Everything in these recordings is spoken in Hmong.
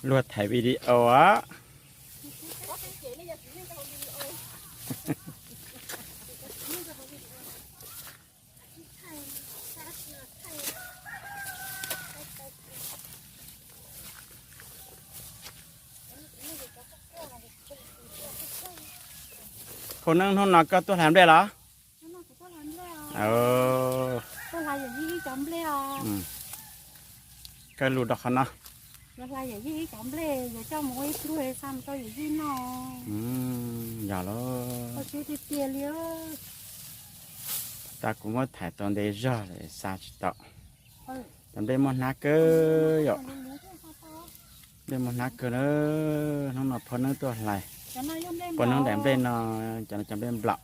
Luag thaij video os. Phau Neeb, hnub no koj tuaj hlais nplej los? Koj lus rau qhov no. Yog los, tas kuv muab thaij tau ntev zog lawm xa tsis tau. Cov nplej muaj hnab kawg yom. Nplej muaj hnab kawg na. Hnub no phau Neeb tuaj hlais. Phau Neeb daim nplej no, cov no cov nplej nplaum.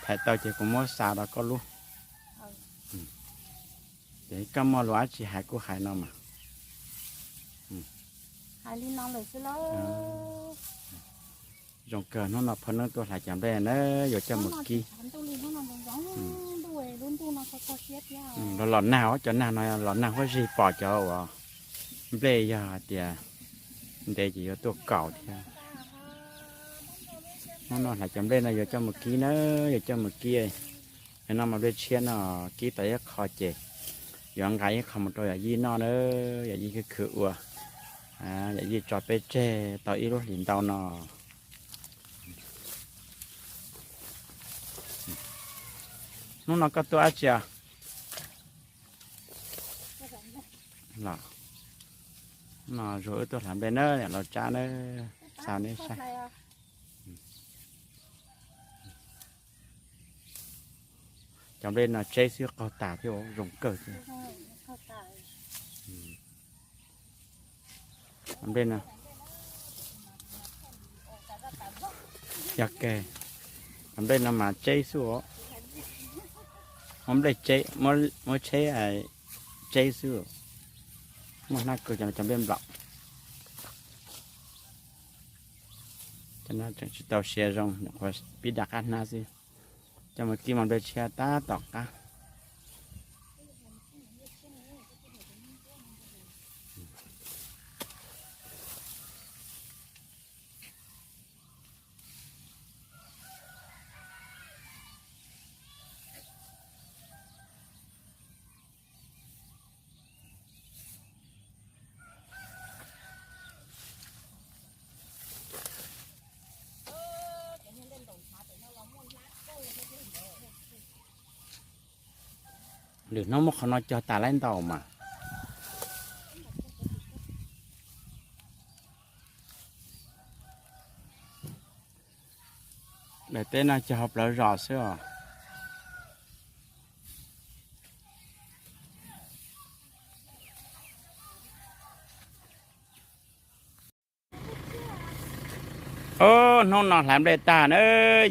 Thaij tau ces kuv muab xa rau koj lub. Ces koj muaj lus dab tsi hais kuj hais no mas. Zoo kawg, hnub no phau Neeb tuaj hlais cov nplej na, yuav coj mus kib. Los los nag, cov nag no los nag huab zig pom cov uas nplej yog hais tias ntev ces yuav tuaj kaum thiab. Hnub no hlais cov nplej no yuav coj mus kib na, yuav coj mus kib. Yog no mas nplej tshiab no kib tau ib qho ces yuav nqa ib qho mus rau yawm yij noj na, yawm yij khwv khwv ua, yawm yij tso peb tseg tau ib lub hlis ntau no. Hnub no koj tuaj dab tsi os? Los, no Zuag wb tuaj hlais nplej na, niam laus Tsab na, xa neb saib. Cov nplej no tseb xwb qaug tas thiab, zoo kawg thiab. Cov nplej no, yog ke, cov nplej no mas tseb xwb os. Muab nplej tseb, muab tsheb tseb xwb. Muaj hnab kawg, cov no cov nplej nplaum. Cov no tseem tsis tau siav zoo, nyuam qhuav pib da qab hnab xwb. Coj mus kib mas nplej tshiab tab tom qab. Lwm hnub muab qhov no cog tas laib ntau mas. Daim teb no cog hauv plawv zos xwb os. Hnub no hlais nplej tag na,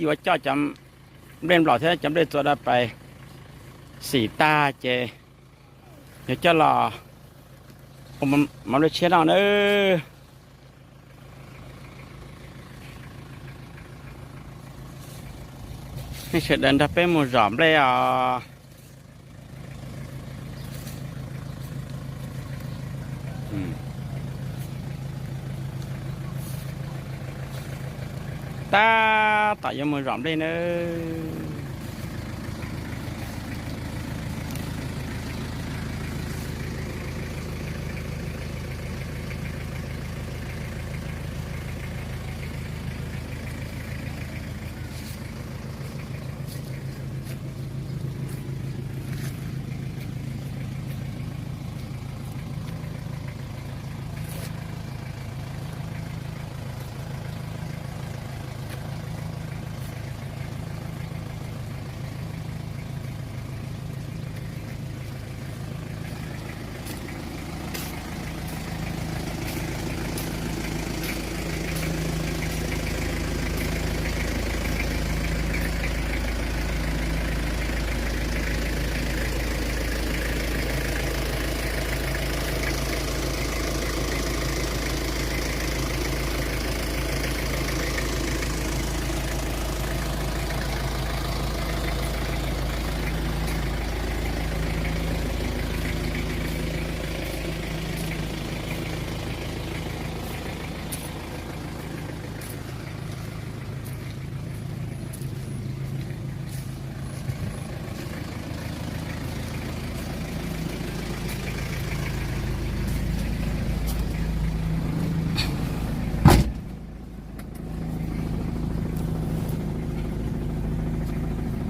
yuav coj cov nplej nplaum thiab cov nplej txua rau pais xim tag ces yuav coj los ua mov nplej tshiab noj na. Nej sawv daws nrog peb mus zom nplej os. Tab tom yuav mus zom nplej nawb.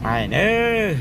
Hais nawb.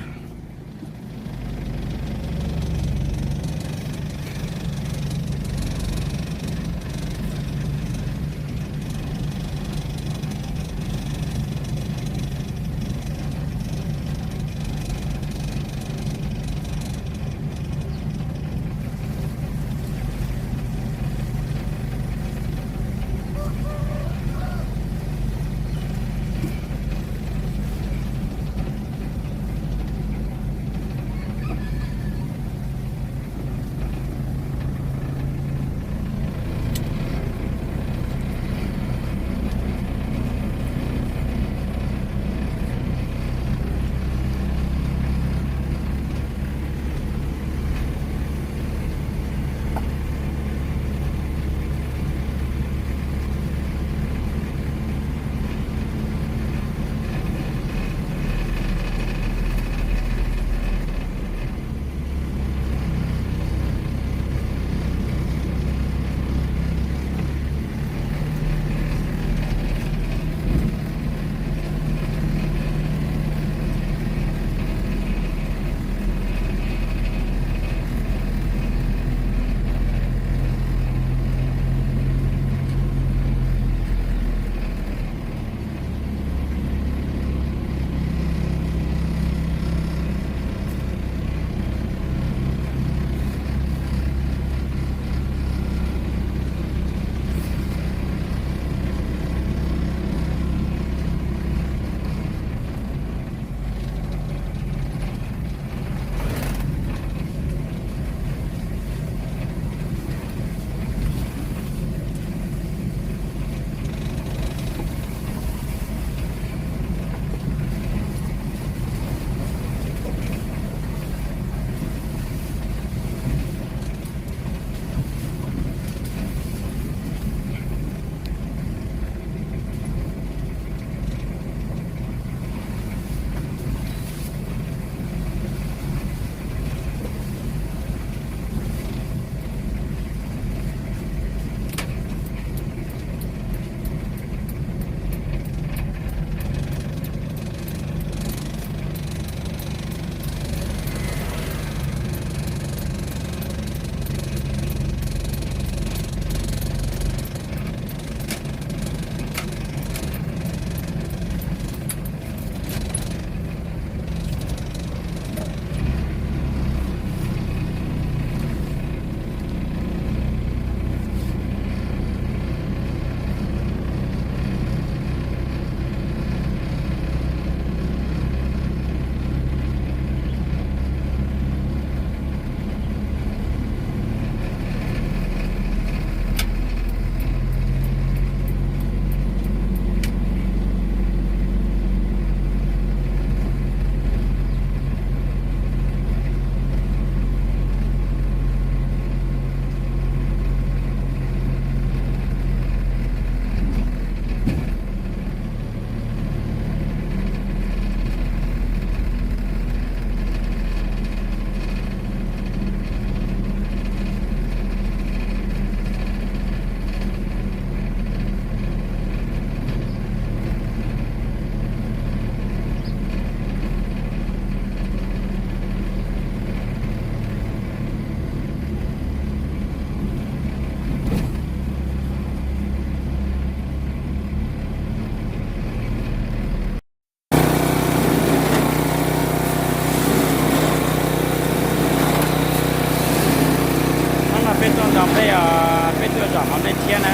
Hnub no peb tuaj nto nplej os, peb tuaj zom mov nplej tshiab na.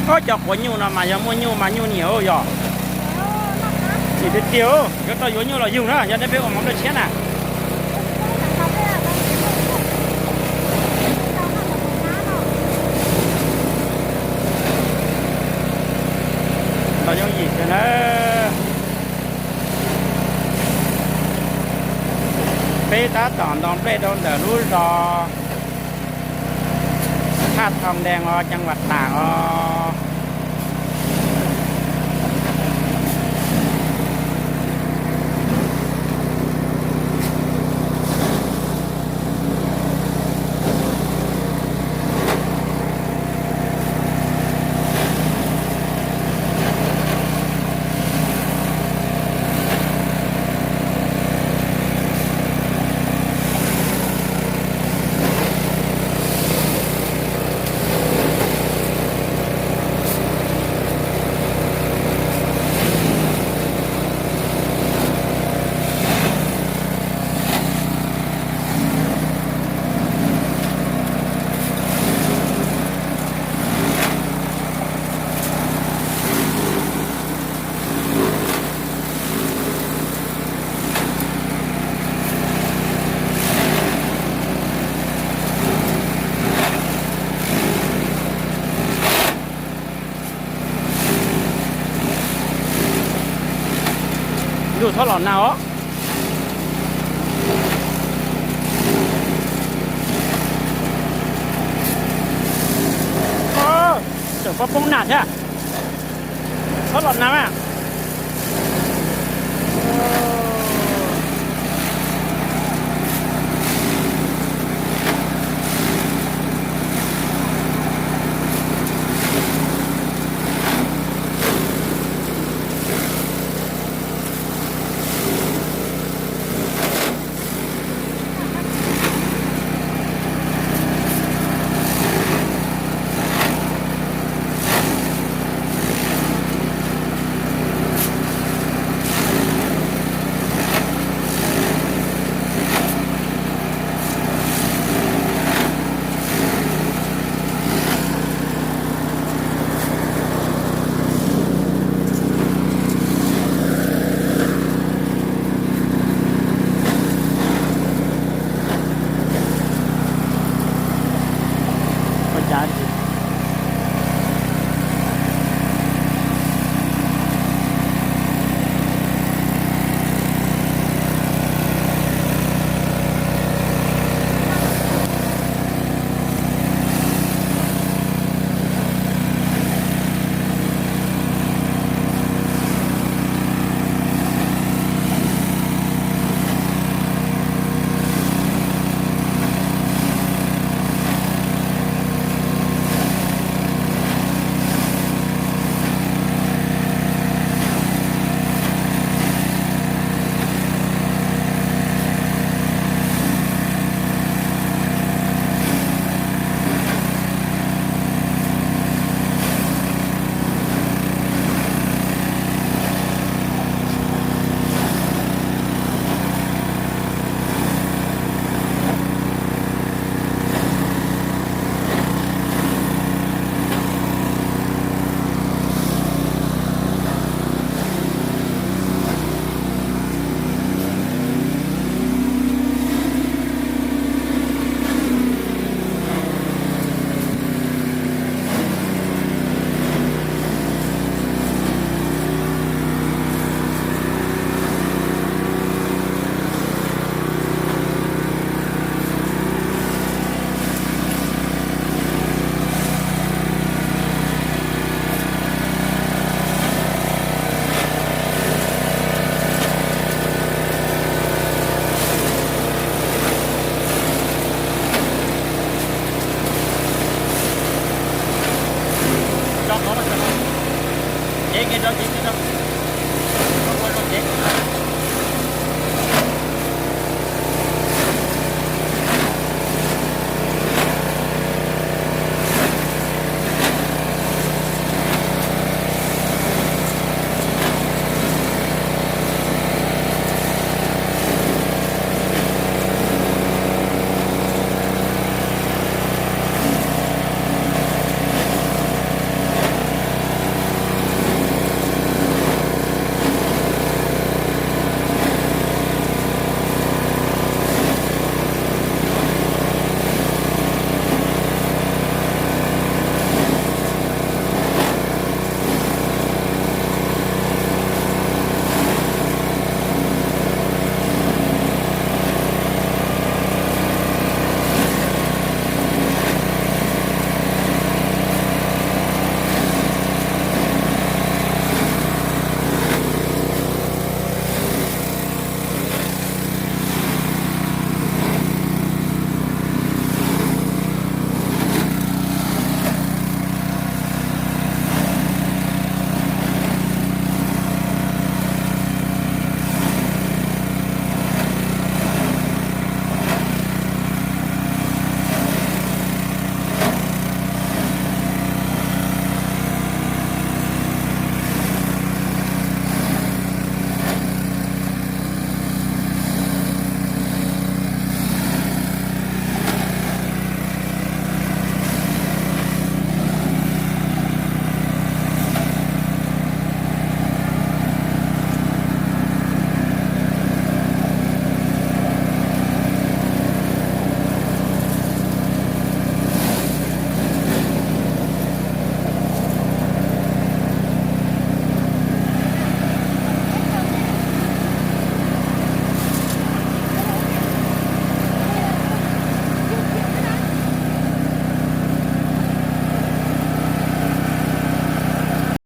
Ob, cov quav nyuj no mas yog muaj nyuj mas nyuj nyiam yog. Nyiam tiag tiag, yuav tau yuav nyuj los yug na, yog nej peb ua mov nplej tshiab na. Los yooj yim kawg na. Peb tab tom nto nplej rau ntawm lub zos Thaj Thoo Dees os, ceeb vas Tam os. Txhob los nag os. Tseem poob poob nag thiab. Txhob los nag mas.